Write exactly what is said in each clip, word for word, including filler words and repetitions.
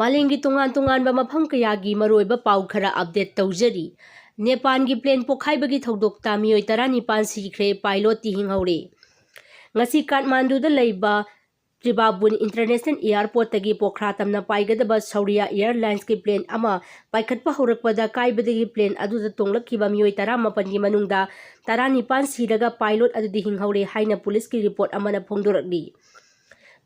ꯃꯥꯂꯦꯝꯒꯤ ꯇꯣꯉꯥꯟ ꯇꯣꯉꯥꯟꯕ ꯃꯐꯝ ꯀꯌꯥꯒꯤ ꯃꯔꯨꯑꯣꯏꯕ ꯄꯥꯎ ꯈꯔ update ꯇꯧꯖꯔꯤ꯫ ꯅꯦꯄꯥꯜꯒꯤ plane ꯄꯣꯈꯥꯏꯕꯒꯤ ꯊꯧꯗꯣꯛꯇ ꯃꯤꯑꯣꯏ ꯇꯔꯥꯅꯤꯄꯥꯟ ꯁꯤꯈ꯭ꯔꯦ, pilotꯇꯤ ꯍꯤꯡꯍꯧꯔꯦ꯫ ꯉꯁꯤ ꯀꯥꯊꯃꯥꯟꯗꯨꯗ ꯂꯩꯕ ꯇ꯭ꯔꯤꯕꯥꯕꯨꯟ International Airportꯇꯒꯤ ꯄꯣꯈ꯭ꯔꯥ ꯇꯝꯅ ꯄꯥꯏꯒꯗꯕ ꯁꯧꯔꯤꯌꯥ Airlinesꯀꯤ plane ꯑꯃ ꯄꯥꯏꯈꯠꯄ ꯍꯧꯔꯛꯄꯗ ꯀꯥꯏꯕꯗꯒꯤ plane ꯑꯗꯨꯗ ꯇꯣꯡꯂꯛꯈꯤꯕ ꯃꯤꯑꯣꯏ ꯇꯔꯥꯃꯥꯄꯟꯒꯤ ꯃꯅꯨꯡꯗ ꯇꯔꯥꯅꯤꯄꯥꯟ ꯁꯤꯔꯒ pilot ꯑꯗꯨꯗꯤ ꯍꯤꯡꯍꯧꯔꯦ ꯍꯥꯏꯅ policeꯀꯤ report ꯑꯃꯅ ꯐꯣꯡꯗꯣꯔꯛꯂꯤ꯫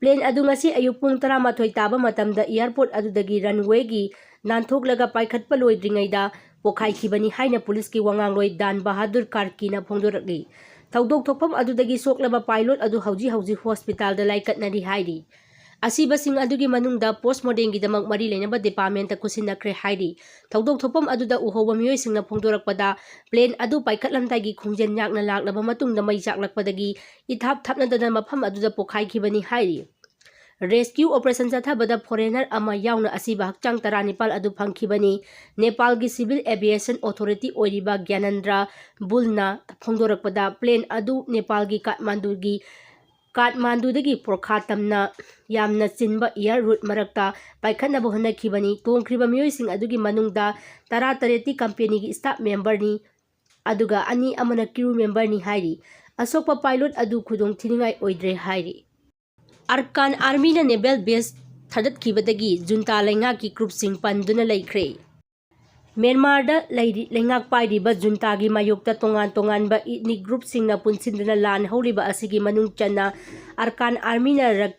Plane ꯑꯗꯨ ꯉꯁꯤ ꯑꯌꯨꯛ ꯄꯨꯡ ꯇꯔꯥꯃꯥꯊꯣꯏ ꯇꯥꯕ ꯃꯇꯝꯗ airport ꯑꯗꯨꯗꯒꯤ runwayꯒꯤ ꯅꯥꯟꯊꯣꯛꯂꯒ ꯄꯥꯏꯈꯠꯄ ꯂꯣꯏꯗ꯭ꯔꯤꯉꯩꯗ ꯄꯣꯈꯥꯏꯈꯤꯕꯅꯤ ꯍꯥꯏꯅ policeꯀꯤ ꯋꯥꯉꯥꯡꯂꯣꯏ ꯗꯥꯟ ꯕꯍꯥꯗꯨꯔ ꯀꯥꯔꯀꯤꯅ ꯐꯣꯡꯗꯣꯔꯛꯂꯤ꯫ ꯊꯧꯗꯣꯛ ꯊꯣꯛꯐꯝ ꯑꯗꯨꯗꯒꯤ ꯁꯣꯛꯂꯕ pilot ꯑꯗꯨ ꯍꯧꯖꯤꯛ ꯍꯧꯖꯤꯛ hospitalꯗ ꯂꯥꯏꯀꯠꯅꯔꯤ ꯍꯥꯏꯔꯤ꯫ ꯑꯁꯤꯕꯁꯤꯡ ꯑꯗꯨꯒꯤ ꯃꯅꯨꯡꯗ postmortemꯒꯤꯗꯃꯛ ꯃꯔꯤ ꯂꯩꯅꯕ departmentꯇ ꯈꯨꯠꯁꯤꯟꯅꯈ꯭ꯔꯦ ꯍꯥꯏꯔꯤ꯫ ꯊꯧꯗꯣꯛ ꯊꯣꯛꯐꯝ ꯑꯗꯨꯗ ꯎꯍꯧꯕ ꯃꯤꯑꯣꯏꯁꯤꯡꯅ ꯐꯣꯡꯗꯣꯔꯛꯄꯗ, plane ꯑꯗꯨ ꯄꯥꯏꯈꯠꯂꯝꯗꯥꯏꯒꯤ ꯈꯣꯡꯖꯦꯜ ꯌꯥꯡꯅ ꯂꯥꯛꯂꯕ ꯃꯇꯨꯡꯗ ꯃꯩ ꯆꯥꯛꯂꯛꯄꯗꯒꯤ ꯏꯊꯥꯞ ꯊꯥꯞꯅꯗꯅ ꯃꯐꯝ ꯑꯗꯨꯗ ꯄꯣꯈꯥꯏꯈꯤꯕꯅꯤ ꯍꯥꯏꯔꯤ꯫ Rescue operation ꯆꯠꯊꯕꯗ foreigner ꯑꯃ ꯌꯥꯎꯅ ꯑꯁꯤꯕ ꯍꯛꯆꯥꯡ ꯇꯔꯥꯅꯤꯄꯥꯜ ꯑꯗꯨ ꯐꯪꯈꯤꯕꯅꯤ꯫ ꯅꯦꯄꯥꯜꯒꯤ Civil Aviation Authority ꯑꯣꯏꯔꯤꯕ ꯒ꯭ꯌꯥꯅꯦꯟꯗ꯭ꯔ ꯕꯨꯜꯅ ꯐꯣꯡꯗꯣꯔꯛꯄꯗ, plane ꯑꯗꯨ ꯅꯦꯄꯥꯜꯒꯤ ꯀꯥꯊꯃꯥꯟꯗꯨꯒꯤ, ꯀꯥꯊꯃꯥꯟꯗꯨꯗꯒꯤ ꯄꯣꯈ꯭ꯔꯥ ꯇꯝꯅ ꯌꯥꯝꯅ ꯆꯤꯟꯕ air route ꯃꯔꯛꯇ ꯄꯥꯏꯈꯠꯅꯕ ꯍꯣꯠꯅꯈꯤꯕꯅꯤ꯫ ꯇꯣꯡꯈ꯭ꯔꯤꯕ ꯃꯤꯑꯣꯏꯁꯤꯡ ꯑꯗꯨꯒꯤ ꯃꯅꯨꯡꯗ ꯇꯔꯥꯇꯔꯦꯠꯇꯤ companyꯒꯤ staff memberꯅꯤ, ꯑꯗꯨꯒ ꯑꯅꯤ ꯑꯃꯅ crew memberꯅꯤ ꯍꯥꯏꯔꯤ꯫ ꯑꯁꯣꯛꯄ pilot ꯑꯗꯨ ꯈꯨꯗꯣꯡ ꯊꯤꯅꯤꯡꯉꯥꯏ ꯑꯣꯏꯗ꯭ꯔꯦ ꯍꯥꯏꯔꯤ꯫ Arakan Armyꯅ naval base ꯊꯥꯗꯠꯈꯤꯕꯗꯒꯤ junta ꯂꯩꯉꯥꯛꯀꯤ groupꯁꯤꯡ ꯄꯟꯗꯨꯅ ꯂꯩꯈ꯭ꯔꯦ꯫ ꯃ꯭ꯌꯥꯟꯃꯥꯔꯗ ꯂꯩꯔꯤ, ꯂꯩꯉꯥꯛ ꯄꯥꯏꯔꯤꯕ juntaꯒꯤ ꯃꯥꯌꯣꯛꯇ ꯇꯣꯉꯥꯟ ꯇꯣꯉꯥꯟꯕ ethnic groupꯁꯤꯡꯅ ꯄꯨꯟꯁꯤꯟꯗꯨꯅ ꯂꯥꯟ ꯍꯧꯔꯤꯕ ꯑꯁꯤꯒꯤ ꯃꯅꯨꯡ ꯆꯟꯅ Arakan Armyꯅ ꯔꯛ-,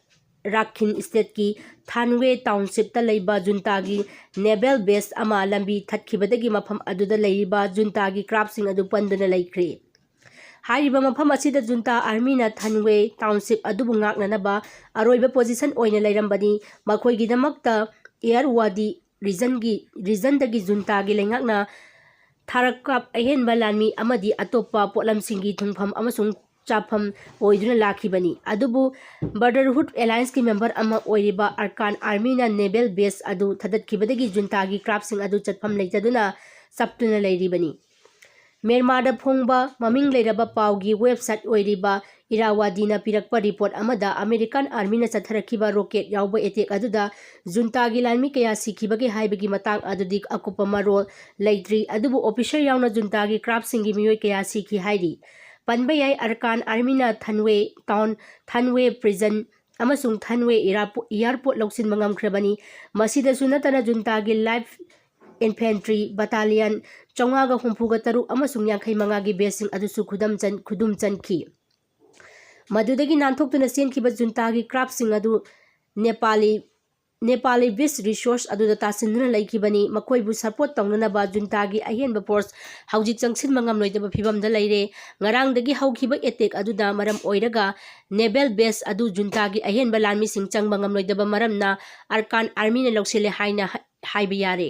ꯔꯥꯈꯤꯟ stateꯀꯤ ꯊꯥꯟꯋꯦ townshipꯇ ꯂꯩꯕ juntaꯒꯤ naval base ꯑꯃ ꯂꯝꯕꯤ ꯊꯠꯈꯤꯕꯗꯒꯤ ꯃꯐꯝ ꯑꯗꯨꯗ ꯂꯩꯔꯤꯕ juntaꯒꯤ craftꯁꯤꯡ ꯑꯗꯨ ꯄꯟꯗꯨꯅ ꯂꯩꯈ꯭ꯔꯦ꯫ ꯍꯥꯏꯔꯤꯕ ꯃꯐꯝ ꯑꯁꯤꯗ junta armyꯅ ꯊꯥꯟꯋꯦ township ꯑꯗꯨꯕꯨ ꯉꯥꯛꯅꯅꯕ ꯑꯔꯣꯏꯕ position ꯑꯣꯏꯅ ꯂꯩꯔꯝꯕꯅꯤ꯫ ꯃꯈꯣꯏꯒꯤꯗꯃꯛꯇ Irrawaddy regionꯒꯤ, regionꯗꯒꯤ juntaꯒꯤ ꯂꯩꯉꯥꯛꯅ ꯊꯥꯔꯛꯄ ꯑꯍꯦꯟꯕ ꯂꯥꯟꯃꯤ ꯑꯃꯗꯤ ꯑꯇꯣꯞꯄ ꯄꯣꯠꯂꯝꯁꯤꯡꯒꯤ ꯊꯨꯡꯐꯝ ꯑꯃꯁꯨꯡ ꯆꯥꯐꯝ ꯑꯣꯏꯗꯨꯅ ꯂꯥꯛꯈꯤꯕꯅꯤ꯫ ꯑꯗꯨꯕꯨ Brotherhood Allianceꯀꯤ member ꯑꯃ ꯑꯣꯏꯔꯤꯕ Arakan Armyꯅ naval base ꯑꯗꯨ ꯊꯥꯗꯠꯈꯤꯕꯗꯒꯤ juntaꯒꯤ craftꯁꯤꯡ ꯑꯗꯨ ꯆꯠꯐꯝ ꯂꯩꯇꯗꯨꯅ ꯆꯞꯇꯨꯅ ꯂꯩꯔꯤꯕꯅꯤ꯫ ꯃ꯭ꯌꯥꯟꯃꯥꯔꯗ ꯐꯣꯡꯕ ꯃꯃꯤꯡ ꯂꯩꯔꯕ ꯄꯥꯎꯒꯤ ꯋꯦꯕꯁꯥꯏꯠ ꯑꯣꯏꯔꯤꯕ ꯏꯔꯥꯋꯥꯗꯤꯅ ꯄꯤꯔꯛꯄ ꯔꯤꯄꯣꯔꯠ ꯑꯃꯗ ꯑꯃꯦꯔꯤꯀꯥꯟ ꯑꯥꯔꯃꯤꯅ ꯆꯠꯊꯔꯛꯈꯤꯕ ꯔꯣꯀꯦꯠ ꯌꯥꯎꯕ ꯑꯦꯇꯦꯛ ꯑꯗꯨꯗ ꯖꯨꯟꯇꯥꯒꯤ ꯂꯥꯟꯃꯤ ꯀꯌꯥ ꯁꯤꯈꯤꯕꯒꯦ ꯍꯥꯏꯕꯒꯤ ꯃꯇꯥꯡ ꯑꯗꯨꯗꯤ ꯑꯀꯨꯞꯄ ꯃꯔꯣꯜ ꯂꯩꯇ꯭ꯔꯤ, ꯑꯗꯨꯕꯨ ꯑꯣꯐꯤꯁꯔ ꯌꯥꯎꯅ ꯖꯨꯟꯇꯥꯒꯤ ꯀ꯭ꯔꯥꯐꯁꯤꯡꯒꯤ ꯃꯤꯑꯣꯏ ꯀꯌꯥ ꯁꯤꯈꯤ ꯍꯥꯏꯔꯤ꯫ ꯄꯟꯕ ꯌꯥꯏ, ꯑꯔꯀꯥꯟ ꯑꯥꯔꯃꯤꯅ ꯊꯟꯋꯦ ꯇꯥꯎꯟ, ꯊꯟꯋꯦ ꯄ꯭ꯔꯤꯖꯟ ꯑꯃꯁꯨꯡ ꯊꯟꯋꯦ ꯏꯌꯥꯔꯄꯣ-, ꯏꯌꯥꯔꯄꯣꯔꯠ ꯂꯧꯁꯤꯟꯕ ꯉꯝꯈ꯭ꯔꯕꯅꯤ꯫ ꯃꯁꯤꯗꯁꯨ ꯅꯠꯇꯅ ꯖꯨꯟꯇꯥꯒꯤ ꯂꯥꯏꯐ ꯏꯟꯐꯦꯟꯇ꯭ꯔꯤ ꯕꯇꯥꯂꯤꯌꯟ ꯆꯥꯝꯃꯉꯥꯒ ꯍꯨꯝꯐꯨꯒ ꯇꯔꯨꯛ ꯑꯃꯁꯨꯡ ꯌꯥꯡꯈꯩ ꯃꯉꯥꯒꯤ ꯕꯦꯁꯁꯤꯡ ꯑꯗꯨꯁꯨ ꯈꯨꯗꯝ ꯆꯟ-, ꯈꯨꯗꯨꯝ ꯆꯟꯈꯤ꯫ ꯃꯗꯨꯗꯒꯤ ꯅꯥꯟꯊꯣꯛꯇꯨꯅ ꯆꯦꯟꯈꯤꯕ ꯖꯨꯟꯇꯥꯒꯤ ꯀ꯭ꯔꯥꯐꯁꯤꯡ ꯑꯗꯨ ꯅꯦꯄꯥꯂꯤ, ꯅꯦꯄꯥꯂꯤ ꯕꯤꯁ ꯔꯤꯁꯣꯔꯁ ꯑꯗꯨꯗ ꯇꯥꯁꯤꯟꯗꯨꯅ ꯂꯩꯈꯤꯕꯅꯤ꯫ ꯃꯈꯣꯏꯕꯨ ꯁꯄꯣꯔꯠ ꯇꯧꯅꯅꯕ ꯖꯨꯟꯇꯥꯒꯤ ꯑꯍꯦꯟꯕ ꯐꯣꯔꯁ ꯍꯧꯖꯤꯛ ꯆꯪꯁꯤꯟꯕ ꯉꯝꯂꯣꯏꯗꯕ ꯐꯤꯕꯝꯗ ꯂꯩꯔꯦ꯫ ꯉꯔꯥꯡꯗꯒꯤ ꯍꯧꯈꯤꯕ ꯑꯦꯇꯦꯛ ꯑꯗꯨꯅ ꯃꯔꯝ ꯑꯣꯏꯔꯒ ꯅꯦꯚꯦꯜ ꯕꯦꯁ ꯑꯗꯨ ꯖꯨꯟꯇꯥꯒꯤ ꯑꯍꯦꯟꯕ ꯂꯥꯟꯃꯤꯁꯤꯡ ꯆꯪꯕ ꯉꯝꯂꯣꯏꯗꯕ ꯃꯔꯝꯅ ꯑꯔꯀꯥꯟ ꯑꯥꯔꯃꯤꯅ ꯂꯧꯁꯤꯜꯂꯦ ꯍꯥꯏꯅ ꯍꯥꯏ-, ꯍꯥꯏꯕ ꯌꯥꯔꯦ꯫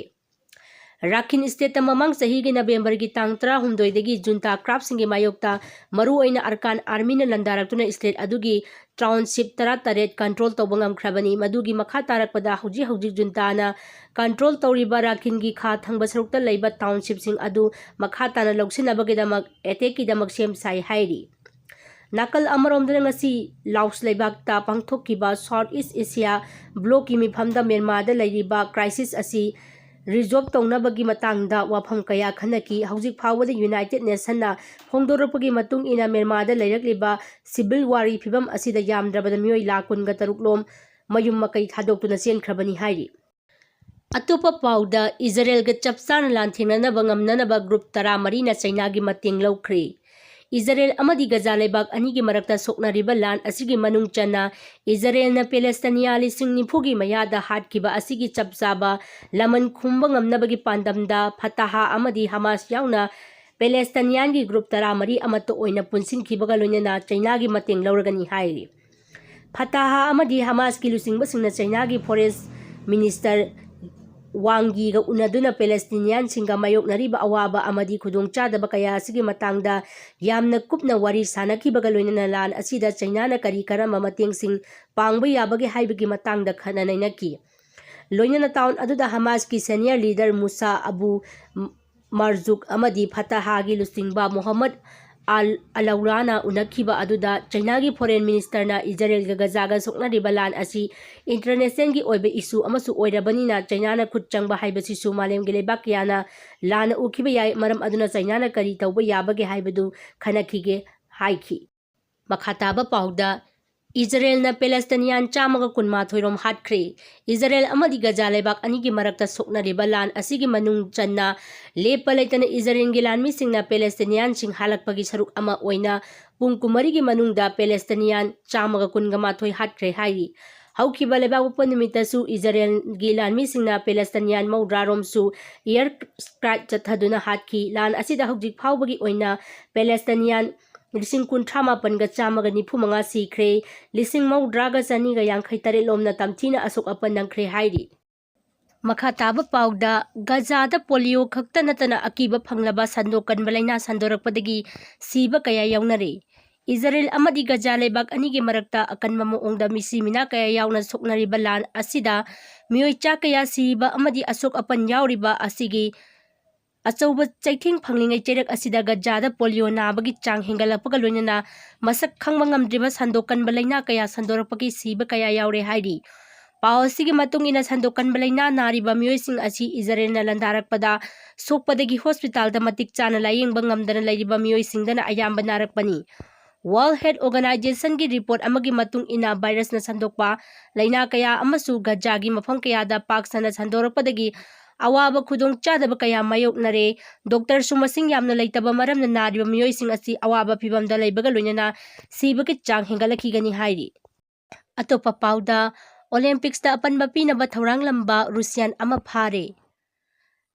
ꯔꯥꯈꯤꯟ ꯁ꯭ꯇꯦꯠꯇ ꯃꯃꯥꯡ ꯆꯍꯤꯒꯤ ꯅꯕꯦꯝꯕꯔꯒꯤ ꯇꯥꯡ ꯇꯔꯥꯍꯨꯝꯗꯣꯏꯗꯒꯤ ꯖꯨꯟꯇꯥ ꯀ꯭ꯔꯥꯐꯁꯤꯡꯒꯤ ꯃꯥꯌꯣꯛꯇ ꯃꯔꯨꯑꯣꯏꯅ ꯑꯔꯀꯥꯟ ꯑꯥꯔꯃꯤꯅ ꯂꯥꯟꯗꯥꯔꯛꯇꯨꯅ ꯁ꯭ꯇꯦꯠ ꯑꯗꯨꯒꯤ ꯇꯥꯎꯟꯁꯤꯞ ꯇꯔꯥꯇꯔꯦꯠ ꯀꯟꯇ꯭ꯔꯣꯜ ꯇꯧꯕ ꯉꯝꯈ꯭ꯔꯕꯅꯤ꯫ ꯃꯗꯨꯒꯤ ꯃꯈꯥ ꯇꯥꯔꯛꯄꯗ ꯍꯧꯖꯤꯛ ꯍꯧꯖꯤꯛ ꯖꯨꯟꯇꯥꯅ ꯀꯟꯇ꯭ꯔꯣꯜ ꯇꯧꯔꯤꯕ ꯔꯥꯈꯤꯟꯒꯤ ꯈꯥ ꯊꯪꯕ ꯁꯔꯨꯛꯇ ꯂꯩꯕ ꯇꯥꯎꯟꯁꯤꯞꯁꯤꯡ ꯑꯗꯨ ꯃꯈꯥ ꯇꯥꯅ ꯂꯧꯁꯤꯟꯅꯕꯒꯤꯗꯃꯛ ꯑꯦꯇꯦꯛꯀꯤꯗꯃꯛ ꯁꯦꯝ ꯁꯥꯏ ꯍꯥꯏꯔꯤ꯫ ꯅꯥꯀꯜ ꯑꯃꯔꯣꯝꯗꯅ ꯉꯁꯤ ꯂꯥꯎꯁ ꯂꯩꯕꯥꯛꯇ ꯄꯥꯡꯊꯣꯛꯈꯤꯕ ꯁꯥꯎꯠ ꯏꯁ ꯑꯦꯁꯤꯌꯥ ꯕ꯭ꯂꯣꯛꯀꯤ ꯃꯤꯐꯝꯗ ꯃ꯭ꯌꯥꯟꯃꯥꯔꯗ ꯂꯩꯔꯤꯕ ꯀ꯭ꯔꯥꯏꯁꯤꯁ ꯑꯁꯤ ꯔꯤꯖꯣꯜꯕ ꯇꯧꯅꯕꯒꯤ ꯃꯇꯥꯡꯗ ꯋꯥꯐꯝ ꯀꯌꯥ ꯈꯟꯅꯈꯤ꯫ ꯍꯧꯖꯤꯛ ꯐꯥꯎꯕꯗ ꯌꯨꯅꯥꯏꯇꯦꯗ ꯅꯦꯁꯟꯅ ꯐꯣꯡꯗꯣꯔꯛꯄꯒꯤ ꯃꯇꯨꯡ ꯏꯟꯅ ꯃ꯭ꯌꯥꯟꯃꯥꯔꯗ ꯂꯩꯔꯛꯂꯤꯕ ꯁꯤꯚꯤꯜ ꯋꯥꯔꯒꯤ ꯐꯤꯕꯝ ꯑꯁꯤꯗ ꯌꯥꯝꯗ꯭ꯔꯕꯗ ꯃꯤꯑꯣꯏ ꯂꯥꯈ ꯀꯨꯟꯒ ꯇꯔꯨꯛ ꯂꯣꯝ ꯃꯌꯨꯝ ꯃꯀꯩ ꯊꯥꯗꯣꯛꯇꯨꯅ ꯆꯦꯟꯈ꯭ꯔꯕꯅꯤ ꯍꯥꯏꯔꯤ꯫ ꯑꯇꯣꯞꯄ ꯄꯥꯎꯗ, ꯏꯖꯔꯦꯜꯒ ꯆꯞ ꯆꯥꯅ ꯂꯥꯟꯊꯦꯡꯅꯅꯕ ꯉꯝꯅꯅꯕ ꯒ꯭ꯔꯨꯞ ꯇꯔꯥꯃꯔꯤꯅ ꯆꯩꯅꯥꯒꯤ ꯃꯇꯦꯡ ꯂꯧꯈ꯭ꯔꯦ꯫ ꯏꯖꯔꯦꯜ ꯑꯃꯗꯤ ꯒꯖꯥ ꯂꯩꯕꯥꯛ ꯑꯅꯤꯒꯤ ꯃꯔꯛꯇ ꯁꯣꯛꯅꯔꯤꯕ ꯂꯥꯟ ꯑꯁꯤꯒꯤ ꯃꯅꯨꯡ ꯆꯟꯅ ꯏꯖꯔꯦꯜꯅ ꯄꯦꯂꯦꯁꯇꯥꯅꯤꯌꯥ ꯂꯤꯁꯤꯡ ꯅꯤꯐꯨꯒꯤ ꯃꯌꯥꯗ ꯍꯥꯠꯈꯤꯕ ꯑꯁꯤꯒꯤ ꯆꯞ ꯆꯥꯕ ꯂꯃꯟ ꯈꯨꯝꯕ ꯉꯝꯅꯕꯒꯤ ꯄꯥꯟꯗꯝꯗ ꯐꯇꯥꯍꯥ ꯑꯃꯗꯤ ꯍꯃꯥꯁ ꯌꯥꯎꯅ ꯄꯦꯂꯦꯁꯇꯥꯅꯤꯌꯥꯟꯒꯤ ꯒ꯭ꯔꯨꯞ ꯇꯔꯥꯃꯔꯤ ꯑꯃꯠꯇ ꯑꯣꯏꯅ ꯄꯨꯟꯁꯤꯟꯈꯤꯕꯒ ꯂꯣꯏꯅꯅ ꯆꯩꯅꯥꯒꯤ ꯃꯇꯦꯡ ꯂꯧꯔꯒꯅꯤ ꯍꯥꯏꯔꯤ꯫ ꯐꯇꯥꯍꯥ ꯑꯃꯗꯤ ꯍꯃꯥꯁꯀꯤ ꯂꯨꯆꯤꯡꯕꯁꯤꯡꯅ ꯆꯩꯅꯥꯒꯤ ꯐꯣꯔꯦꯟ ꯃꯤꯅꯤꯁꯇꯔ ꯋꯥꯡ ꯌꯤꯒ ꯎꯅꯗꯨꯅ ꯄꯦꯂꯦꯁꯇꯤꯅꯤꯌꯥꯟꯁꯤꯡꯒ ꯃꯥꯌꯣꯛꯅꯔꯤꯕ ꯑꯋꯥꯕ ꯑꯃꯗꯤ ꯈꯨꯗꯣꯡꯆꯥꯗꯕ ꯀꯌꯥ ꯑꯁꯤꯒꯤ ꯃꯇꯥꯡꯗ ꯌꯥꯝꯅ ꯀꯨꯞꯅ ꯋꯥꯔꯤ ꯁꯥꯅꯈꯤꯕꯒ ꯂꯣꯏꯅꯅ ꯂꯥꯟ ꯑꯁꯤꯗ ꯆꯩꯅꯥꯅ ꯀꯔꯤ ꯀꯔꯝꯕ ꯃꯇꯦꯡꯁꯤꯡ ꯄꯥꯡꯕ ꯌꯥꯕꯒꯦ ꯍꯥꯏꯕꯒꯤ ꯃꯇꯥꯡꯗ ꯈꯟꯅ ꯅꯩꯅꯈꯤ꯫ ꯂꯣꯏꯅꯅ ꯇꯥꯎꯟ ꯑꯗꯨꯗ ꯍꯃꯥꯁꯀꯤ ꯁꯦꯅꯤꯌꯔ ꯂꯤꯗꯔ ꯃꯨꯁꯥ ꯑꯕꯨ ꯃꯥꯔꯖꯨꯛ ꯑꯃꯗꯤ ꯐꯇꯥꯍꯥꯒꯤ ꯂꯨꯆꯤꯡꯕ ꯃꯣꯍꯝꯃꯗ ꯑꯜ ꯑꯂꯧꯔꯥꯅ ꯎꯅꯈꯤꯕ ꯑꯗꯨꯗ ꯆꯩꯅꯥꯒꯤ ꯐꯣꯔꯦꯟ ꯃꯤꯅꯤꯁꯇꯔꯅ ꯏꯖꯔꯦꯜꯒ ꯒꯖꯥꯒ ꯁꯣꯛꯅꯔꯤꯕ ꯂꯥꯟ ꯑꯁꯤ ꯏꯟꯇꯔꯅꯦꯁꯅꯦꯜꯒꯤ ꯑꯣꯏꯕ ꯏꯁꯨ ꯑꯃꯁꯨ ꯑꯣꯏꯔꯕꯅꯤꯅ ꯆꯩꯅꯥꯅ ꯈꯨꯠ ꯆꯪꯕ ꯍꯥꯏꯕꯁꯤꯁꯨ ꯃꯥꯂꯦꯝꯒꯤ ꯂꯩꯕꯥꯛ ꯀꯌꯥꯅ ꯂꯥꯟꯅ ꯎꯈꯤꯕ ꯌꯥꯏ꯫ ꯃꯔꯝ ꯑꯗꯨꯅ ꯆꯩꯅꯥꯅ ꯀꯔꯤ ꯇꯧꯕ ꯌꯥꯕꯒꯦ ꯍꯥꯏꯕꯗꯨ ꯈꯟꯅꯈꯤꯒꯦ ꯍꯥꯏꯈꯤ꯫ ꯃꯈꯥ ꯇꯥꯕ ꯄꯥꯎꯗ, ꯏꯖꯔꯦꯜꯅ ꯄꯦꯂꯦꯁꯇꯤꯅꯤꯌꯥꯟ ꯆꯥꯝꯃꯒ ꯀꯨꯟꯃꯥꯊꯣꯏ ꯔꯣꯝ ꯍꯥꯠꯈ꯭ꯔꯦ꯫ ꯏꯖꯔꯦꯜ ꯑꯃꯗꯤ ꯒꯖꯥ ꯂꯩꯕꯥꯛ ꯑꯅꯤꯒꯤ ꯃꯔꯛꯇ ꯁꯣꯛꯅꯔꯤꯕ ꯂꯥꯟ ꯑꯁꯤꯒꯤ ꯃꯅꯨꯡ ꯆꯟꯅ ꯂꯦꯞꯄ ꯂꯩꯇꯅ ꯏꯖꯔꯦꯜꯒꯤ ꯂꯥꯟꯃꯤꯁꯤꯡꯅ ꯄꯦꯂꯦꯁꯇꯤꯅꯤꯌꯥꯟꯁꯤꯡ ꯍꯥꯠꯂꯛꯄꯒꯤ ꯁꯔꯨꯛ ꯑꯃ ꯑꯣꯏꯅ ꯄꯨꯡ ꯀꯨꯟꯃꯔꯤꯒꯤ ꯃꯅꯨꯡꯗ ꯄꯦꯂꯦꯁꯇꯤꯅꯤꯌꯥꯟ ꯆꯥꯝꯃꯒ ꯀꯨꯟꯒ ꯃꯥꯊꯣꯏ ꯍꯥꯠꯈ꯭ꯔꯦ ꯍꯥꯏꯔꯤ꯫ ꯍꯧꯈꯤꯕ ꯂꯩꯕꯥꯛꯄꯣꯛꯄ ꯅꯨꯃꯤꯠꯇꯁꯨ ꯏꯖꯔꯦꯜꯒꯤ ꯂꯥꯟꯃꯤꯁꯤꯡꯅ ꯄꯦꯂꯦꯁꯇꯤꯅꯤꯌꯥꯟ ꯃꯧꯗ꯭ꯔꯥ ꯔꯣꯝꯁꯨ ꯑꯦꯌꯔ ꯁ꯭ꯇ꯭ꯔꯥꯏꯛ ꯆꯠꯊꯗꯨꯅ ꯍꯥꯠꯈꯤ꯫ ꯂꯥꯟ ꯑꯁꯤꯗ ꯍꯧꯖꯤꯛ ꯐꯥꯎꯕꯒꯤ ꯑꯣꯏꯅ ꯄꯦꯂꯦꯁꯇꯤꯅꯤꯌꯥꯟ ꯂꯤꯁꯤꯡ ꯀꯨꯟꯊ꯭ꯔꯥ ꯃꯥꯄꯟꯒ ꯆꯥꯝꯃꯒ ꯅꯤꯐꯨ ꯃꯉꯥ ꯁꯤꯈ꯭ꯔꯦ, ꯂꯤꯁꯤꯡ ꯃꯧꯗ꯭ꯔꯥꯒ ꯆꯅꯤꯒ ꯌꯥꯡꯈꯩ ꯇꯔꯦꯠ ꯂꯣꯝꯅ ꯇꯝꯊꯤꯅ ꯑꯁꯣꯛ ꯑꯄꯟ ꯅꯪꯈ꯭ꯔꯦ ꯍꯥꯏꯔꯤ꯫ ꯃꯈꯥ ꯇꯥꯕ ꯄꯥꯎꯗ, ꯒꯖꯥꯗ ꯄꯣꯂꯤꯑꯣ ꯈꯛꯇ ꯅꯠꯇꯅ ꯑꯀꯤꯕ ꯐꯪꯂꯕ ꯁꯟꯗꯣꯛ ꯀꯟꯕ ꯂꯥꯏꯅꯥ ꯁꯟꯗꯣꯔꯛꯄꯗꯒꯤ ꯁꯤꯕ ꯀꯌꯥ ꯌꯥꯎꯅꯔꯦ꯫ ꯏꯖꯔꯦꯜ ꯑꯃꯗꯤ ꯒꯖꯥ ꯂꯩꯕꯥꯛ ꯑꯅꯤꯒꯤ ꯃꯔꯛꯇ ꯑꯀꯟꯕ ꯃꯑꯣꯡꯗ ꯃꯤꯁꯤ ꯃꯤꯅꯥ ꯀꯌꯥ ꯌꯥꯎꯅ ꯁꯣꯛꯅꯔꯤꯕ ꯂꯥꯟ ꯑꯁꯤꯗ ꯃꯤꯑꯣꯏ ꯆꯥ ꯀꯌꯥ ꯁꯤꯔꯤꯕ ꯑꯃꯗꯤ ꯑꯁꯣꯛ ꯑꯄꯟ ꯌꯥꯎꯔꯤꯕ ꯑꯁꯤꯒꯤ ꯑꯆꯧꯕ ꯆꯩꯊꯦꯡ ꯐꯪꯂꯤꯉꯩ ꯆꯩꯔꯛ ꯑꯁꯤꯗ ꯒꯖꯥꯗ ꯄꯣꯂꯤꯑꯣ ꯅꯥꯕꯒꯤ ꯆꯥꯡ ꯍꯦꯟꯒꯠꯂꯛꯄꯒ ꯂꯣꯏꯅꯅ ꯃꯁꯛ ꯈꯪꯕ ꯉꯝꯗ꯭ꯔꯤꯕ ꯁꯟꯗꯣꯛ ꯀꯟꯕ ꯂꯥꯏꯅꯥ ꯀꯌꯥ ꯁꯟꯗꯣꯔꯛꯄꯒꯤ ꯁꯤꯕ ꯀꯌꯥ ꯌꯥꯎꯔꯦ ꯍꯥꯏꯔꯤ꯫ ꯄꯥꯎ ꯑꯁꯤꯒꯤ ꯃꯇꯨꯡ ꯏꯟꯅ, ꯁꯟꯗꯣꯛ ꯀꯟꯕ ꯂꯥꯏꯅꯥ ꯅꯥꯔꯤꯕ ꯃꯤꯑꯣꯏꯁꯤꯡ ꯑꯁꯤ ꯏꯖꯔꯦꯜꯅ ꯂꯥꯟꯗꯥꯔꯛꯄꯗ ꯁꯣꯛꯄꯗꯒꯤ ꯍꯣꯁꯄꯤꯇꯥꯜꯗ ꯃꯇꯤꯛ ꯆꯥꯅ ꯂꯥꯌꯦꯡꯕ ꯉꯝꯗꯅ ꯂꯩꯔꯤꯕ ꯃꯤꯑꯣꯏꯁꯤꯡꯗꯅ ꯑꯌꯥꯝꯕ ꯅꯥꯔꯛꯄꯅꯤ꯫ ꯋꯥꯔꯜꯗ ꯍꯦꯜꯊ ꯑꯣꯔꯒꯅꯥꯏꯖꯦꯁꯟꯒꯤ ꯔꯤꯄꯣꯔꯠ ꯑꯃꯒꯤ ꯃꯇꯨꯡ ꯏꯟꯅ, ꯚꯥꯏꯔꯁꯅ ꯁꯟꯗꯣꯛꯄ ꯂꯥꯏꯅꯥ ꯀꯌꯥ ꯑꯃꯁꯨ ꯒꯖꯥꯒꯤ ꯃꯐꯝ ꯀꯌꯥꯗ ꯄꯥꯛ ꯁꯟꯅ ꯁꯟꯗꯣꯔꯛꯄꯗꯒꯤ ꯑꯋꯥꯕ ꯈꯨꯗꯣꯡꯆꯥꯗꯕ ꯀꯌꯥ ꯃꯥꯌꯣꯛꯅꯔꯦ꯫ ꯗꯣꯛꯇꯔꯁꯨ ꯃꯁꯤꯡ ꯌꯥꯝꯅ ꯂꯩꯇꯕ ꯃꯔꯝꯅ ꯅꯥꯔꯤꯕ ꯃꯤꯑꯣꯏꯁꯤꯡ ꯑꯁꯤ ꯑꯋꯥꯕ ꯐꯤꯚꯝꯗ ꯂꯩꯕꯒ ꯂꯣꯏꯅꯅ ꯁꯤꯕꯒꯤ ꯆꯥꯡ ꯍꯦꯟꯒꯠꯂꯛꯈꯤꯒꯅꯤ ꯍꯥꯏꯔꯤ꯫ ꯑꯇꯣꯞꯄ ꯄꯥꯎꯗ, ꯑꯣꯂꯦꯝꯄꯤꯛꯁꯇ ꯑꯄꯟꯕ ꯄꯤꯅꯕ ꯊꯧꯔꯥꯡꯂꯝꯕ ꯔꯨꯁꯤꯌꯥꯟ ꯑꯃ ꯐꯥꯔꯦ꯫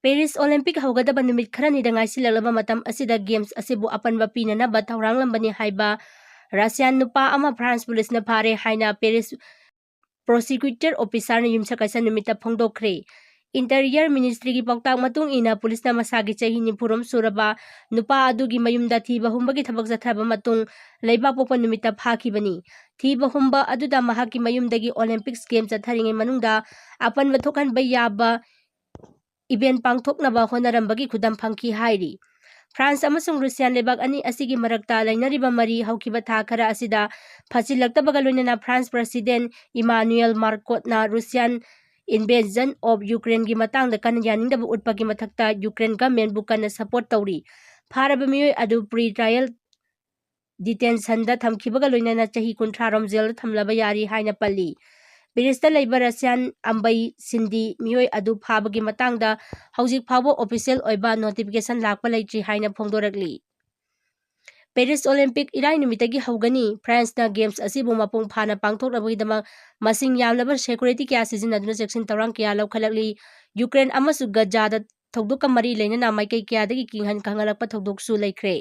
ꯄꯦꯔꯤꯁ ꯑꯣꯂꯦꯝꯄꯤꯛ ꯍꯧꯒꯗꯕ ꯅꯨꯃꯤꯠ ꯈꯔꯅꯤꯗ ꯉꯥꯏꯁꯤꯜꯂꯛꯂꯕ ꯃꯇꯝ ꯑꯁꯤꯗ ꯒꯦꯝꯁ ꯑꯁꯤꯕꯨ ꯑꯄꯟꯕ ꯄꯤꯅꯅꯕ ꯊꯧꯔꯥꯡꯂꯝꯕꯅꯤ ꯍꯥꯏꯕ ꯔꯁꯤꯌꯥꯟ ꯅꯨꯄꯥ ꯑꯃ ꯐ꯭ꯔꯥꯟꯁ ꯄꯨꯂꯤꯁꯅ ꯐꯥꯔꯦ ꯍꯥꯏꯅ ꯄꯦꯔꯤꯁ ꯄ꯭ꯔꯣꯁꯤꯀ꯭ꯌꯨꯇꯔ ꯑꯣꯐꯤꯁꯥꯔꯅ ꯌꯨꯝꯁꯀꯩꯁ ꯅꯨꯃꯤꯠꯇ ꯐꯣꯡꯗꯣꯛꯈ꯭ꯔꯦ꯫ ꯏꯟꯇꯤꯔꯤꯌꯔ ꯃꯤꯅꯤꯁꯇ꯭ꯔꯤꯒꯤ ꯄꯥꯎꯇꯥꯛ ꯃꯇꯨꯡ ꯏꯟꯅ, ꯄꯨꯂꯤꯁꯅ ꯃꯁꯥꯒꯤ ꯆꯍꯤ ꯅꯤꯐꯨ ꯔꯣꯝ ꯁꯨꯔꯕ ꯅꯨꯄꯥ ꯑꯗꯨꯒꯤ ꯃꯌꯨꯝꯗ ꯊꯤꯕ ꯍꯨꯝꯕꯒꯤ ꯊꯕꯛ ꯆꯠꯊꯔꯕ ꯃꯇꯨꯡ, ꯂꯩꯕꯥꯛꯄꯣꯛꯄ ꯅꯨꯃꯤꯠꯇ ꯐꯥꯈꯤꯕꯅꯤ꯫ ꯊꯤꯕ ꯍꯨꯝꯕ ꯑꯗꯨꯗ ꯃꯍꯥꯛꯀꯤ ꯃꯌꯨꯝꯗꯒꯤ ꯑꯣꯂꯦꯝꯄꯤꯛꯁ ꯒꯦꯝ ꯆꯠꯊꯔꯤꯉꯩ ꯃꯅꯨꯡꯗ ꯑꯄꯟꯕ ꯊꯣꯛꯍꯟꯕ ꯌꯥꯕ ꯏꯚꯦꯟ ꯄꯥꯡꯊꯣꯛꯅꯕ ꯍꯣꯠꯅꯔꯝꯕꯒꯤ ꯈꯨꯗꯝ ꯐꯪꯈꯤ ꯍꯥꯏꯔꯤ꯫ ꯐ꯭ꯔꯥꯟꯁ ꯑꯃꯁꯨꯡ ꯔꯨꯁꯤꯌꯥꯟ ꯂꯩꯕꯥꯛ ꯑꯅꯤ ꯑꯁꯤꯒꯤ ꯃꯔꯛꯇ ꯂꯩꯅꯔꯤꯕ ꯃꯔꯤ ꯍꯧꯈꯤꯕ ꯊꯥ ꯈꯔ ꯑꯁꯤꯗ ꯐꯠꯁꯤꯜꯂꯛꯇꯕꯒ ꯂꯣꯏꯅꯅ ꯐ꯭ꯔꯥꯟꯁ ꯄ꯭ꯔꯁꯤꯗꯦꯟ ꯏꯃꯥꯅꯨꯌꯦꯜ ꯃꯥꯔꯀꯣꯠꯅ ꯔꯨꯁꯤꯌꯥꯟ invasion of Ukraine ꯒꯤ ꯃꯇꯥꯡꯗ ꯀꯟꯅ ꯌꯥꯅꯤꯡꯗꯕ ꯎꯠꯄꯒꯤ ꯃꯊꯛꯇ ꯌꯨꯀ꯭ꯔꯦꯟ ꯒꯚꯔꯟꯃꯦꯟꯕꯨ ꯀꯟꯅ ꯁꯄꯣꯔꯠ ꯇꯧꯔꯤ꯫ ꯐꯥꯔꯕ ꯃꯤꯑꯣꯏ ꯑꯗꯨ pre-trial detention ꯗ ꯊꯝꯈꯤꯕꯒ ꯂꯣꯏꯅꯅ ꯆꯍꯤ ꯀꯨꯟꯊ꯭ꯔꯥ ꯔꯣꯝ ꯖꯦꯜꯗ ꯊꯝꯂꯕ ꯌꯥꯔꯤ ꯍꯥꯏꯅ ꯄꯜꯂꯤ꯫ ꯄꯦꯔꯤꯁꯇ ꯂꯩꯕ ꯔꯁꯤꯌꯥꯟ ꯑꯝꯕꯩ ꯁꯤꯟꯗꯤ ꯃꯤꯑꯣꯏ ꯑꯗꯨ ꯐꯥꯕꯒꯤ ꯃꯇꯥꯡꯗ ꯍꯧꯖꯤꯛ ꯐꯥꯎꯕ ꯑꯣꯐꯤꯁꯤꯌꯦꯜ ꯑꯣꯏꯕ ꯅꯣꯇꯤꯐꯤꯀꯦꯁꯟ ꯂꯥꯛꯄ ꯂꯩꯇ꯭ꯔꯤ ꯍꯥꯏꯅ ꯐꯣꯡꯗꯣꯔꯛꯂꯤ꯫ ꯄꯦꯔꯤꯁ ꯑꯣꯂꯤꯝꯄꯤꯛ ꯏꯔꯥꯏ ꯅꯨꯃꯤꯠꯇꯒꯤ ꯍꯧꯒꯅꯤ꯫ ꯐ꯭ꯔꯥꯟꯁꯅ ꯒꯦꯝꯁ ꯑꯁꯤꯕꯨ ꯃꯄꯨꯡ ꯐꯥꯅ ꯄꯥꯡꯊꯣꯛꯅꯕꯒꯤꯗꯃꯛ ꯃꯁꯤꯡ ꯌꯥꯝꯂꯕ ꯁꯦꯀ꯭ꯌꯨꯔꯤꯇꯤ ꯀꯌꯥ ꯁꯤꯖꯤꯟꯅꯗꯨꯅ ꯆꯦꯛꯁꯤꯟ ꯊꯧꯔꯥꯡ ꯀꯌꯥ ꯂꯧꯈꯠꯂꯛꯂꯤ꯫ ꯌꯨꯀ꯭ꯔꯦꯟ ꯑꯃꯁꯨꯡ ꯒꯖꯥꯗ ꯊꯧꯗꯣꯛꯀ ꯃꯔꯤ ꯂꯩꯅꯅ ꯃꯥꯏꯀꯩ ꯀꯌꯥꯗꯒꯤ ꯀꯤꯡꯍꯟ ꯈꯪꯍꯜꯂꯛꯄ ꯊꯧꯗꯣꯛꯁꯨ ꯂꯩꯈ꯭ꯔꯦ꯫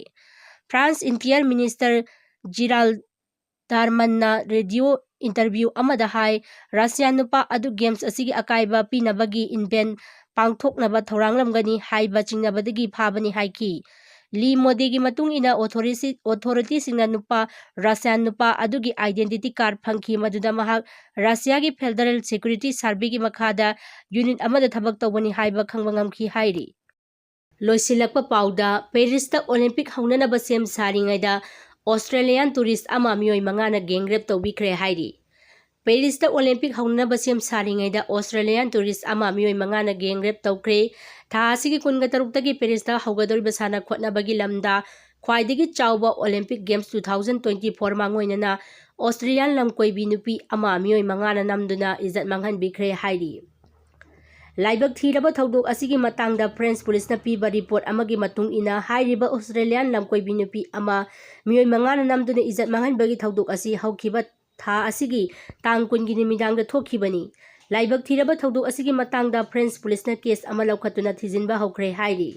ꯐ꯭ꯔꯥꯟꯁ ꯏꯟꯇꯤꯌꯔ ꯃꯤꯅꯤꯁꯇꯔ ꯖꯤꯔꯥꯜ ꯗꯥꯔꯃꯟꯅ ꯔꯦꯗꯤꯑꯣ ꯏꯟꯇꯔꯚ꯭ꯌꯨ ꯑꯃꯗ ꯍꯥꯏ, ꯔꯁꯤꯌꯥ ꯅꯨꯄꯥ ꯑꯗꯨ ꯒꯦꯝꯁ ꯑꯁꯤꯒꯤ ꯑꯀꯥꯏꯕ ꯄꯤꯅꯕꯒꯤ ꯏꯚꯦꯟ ꯄꯥꯡꯊꯣꯛꯅꯕ ꯊꯧꯔꯥꯡꯂꯝꯒꯅꯤ ꯍꯥꯏꯕ ꯆꯤꯡꯅꯕꯗꯒꯤ ꯐꯥꯕꯅꯤ ꯍꯥꯏꯈꯤ꯫ ꯂꯤ ꯃꯣꯗꯦꯒꯤ ꯃꯇꯨꯡ ꯏꯟꯅ ꯑꯣꯊꯣꯔꯤꯁꯤ-, ꯑꯣꯊꯣꯔꯤꯇꯤꯁꯤꯡꯅ ꯅꯨꯄꯥ ꯔꯁꯤꯌꯥꯟ ꯅꯨꯄꯥ ꯑꯗꯨꯒꯤ identity card ꯐꯪꯈꯤ, ꯃꯗꯨꯗ ꯃꯍꯥꯛ ꯔꯁꯤꯌꯥꯒꯤ ꯐꯦꯗꯔꯦꯜ ꯁꯦꯀ꯭ꯌꯨꯔꯤꯇꯤ ꯁꯥꯔꯚꯤꯁꯀꯤ ꯃꯈꯥꯗ ꯌꯨꯅꯤꯠ ꯑꯃꯗ ꯊꯕꯛ ꯇꯧꯕꯅꯤ ꯍꯥꯏꯕ ꯈꯪꯕ ꯉꯝꯈꯤ ꯍꯥꯏꯔꯤ꯫ ꯂꯣꯏꯁꯤꯜꯂꯛꯄ ꯄꯥꯎꯗ, ꯄꯦꯔꯤꯁꯇ ꯑꯣꯂꯤꯝꯄꯤꯛ ꯍꯧꯅꯅꯕ ꯁꯦꯝ ꯁꯥꯔꯤꯉꯩꯗ ꯑꯣꯁꯇ꯭ꯔꯦꯂꯤꯌꯥꯟ ꯇꯨꯔꯤꯁ ꯑꯃ ꯃꯤꯑꯣꯏ ꯃꯉꯥꯅ gang rape ꯇꯧꯕꯤꯈ꯭ꯔꯦ ꯍꯥꯏꯔꯤ꯫ ꯄꯦꯔꯤꯁꯇ ꯑꯣꯂꯤꯝꯄꯤꯛ ꯍꯧꯅꯅꯕ ꯁꯦꯝ ꯁꯥꯔꯤꯉꯩꯗ ꯑꯣꯁꯇ꯭ꯔꯦꯂꯤꯌꯥꯟ ꯇꯨꯔꯤꯁ ꯑꯃ ꯃꯤꯑꯣꯏ ꯃꯉꯥꯅ gang rape ꯇꯧꯈ꯭ꯔꯦ꯫ ꯊꯥ ꯑꯁꯤꯒꯤ ꯀꯨꯟꯒ ꯇꯔꯨꯛꯇꯒꯤ ꯄꯦꯔꯤꯁꯇ ꯍꯧꯒꯗꯧꯔꯤꯕ ꯁꯥꯟꯅ ꯈꯣꯠꯅꯕꯒꯤ ꯂꯝꯗ ꯈ꯭ꯋꯥꯏꯗꯒꯤ ꯆꯥꯎꯕ Olympic games two thousand twenty four ꯃꯥꯡꯑꯣꯏꯅꯅ ꯑꯣꯁꯇ꯭ꯔꯦꯂꯤꯌꯥꯟ ꯂꯝꯀꯣꯏꯕꯤ ꯅꯨꯄꯤ ꯑꯃ ꯃꯤꯑꯣꯏ ꯃꯉꯥꯅ ꯅꯝꯗꯨꯅ ꯏꯖꯠ ꯃꯥꯡꯍꯟꯕꯤꯈ꯭ꯔꯦ ꯍꯥꯏꯔꯤ꯫ ꯂꯥꯏꯕꯛ ꯊꯤꯔꯕ ꯊꯧꯗꯣꯛ ꯑꯁꯤꯒꯤ ꯃꯇꯥꯡꯗ ꯐ꯭ꯔꯦꯟꯁ ꯄꯨꯂꯤꯁꯅ ꯄꯤꯕ ꯔꯤꯄꯣꯔꯠ ꯑꯃꯒꯤ ꯃꯇꯨꯡ ꯏꯟꯅ, ꯍꯥꯏꯔꯤꯕ ꯑꯣꯁꯇ꯭ꯔꯦꯂꯤꯌꯥꯟ ꯂꯝꯀꯣꯏꯕꯤ ꯅꯨꯄꯤ ꯑꯃ ꯃꯤꯑꯣꯏ ꯃꯉꯥꯅ ꯅꯝꯗꯨꯅ ꯏꯖꯠ ꯃꯥꯡꯍꯟꯕꯒꯤ ꯊꯧꯗꯣꯛ ꯑꯁꯤ ꯍꯧꯈꯤꯕ ꯊꯥ ꯑꯁꯤꯒꯤ ꯇꯥꯡ ꯀꯨꯟꯒꯤ ꯅꯨꯃꯤꯗꯥꯡꯗ ꯊꯣꯛꯈꯤꯕꯅꯤ꯫ ꯂꯥꯏꯕꯛ ꯊꯤꯔꯕ ꯊꯧꯗꯣꯛ ꯑꯁꯤꯒꯤ ꯃꯇꯥꯡꯗ ꯐ꯭ꯔꯦꯟꯁ ꯄꯨꯂꯤꯁꯅ ꯀꯦꯁ ꯑꯃ ꯂꯧꯈꯠꯇꯨꯅ ꯊꯤꯖꯤꯟꯕ ꯍꯧꯈ꯭ꯔꯦ ꯍꯥꯏꯔꯤ꯫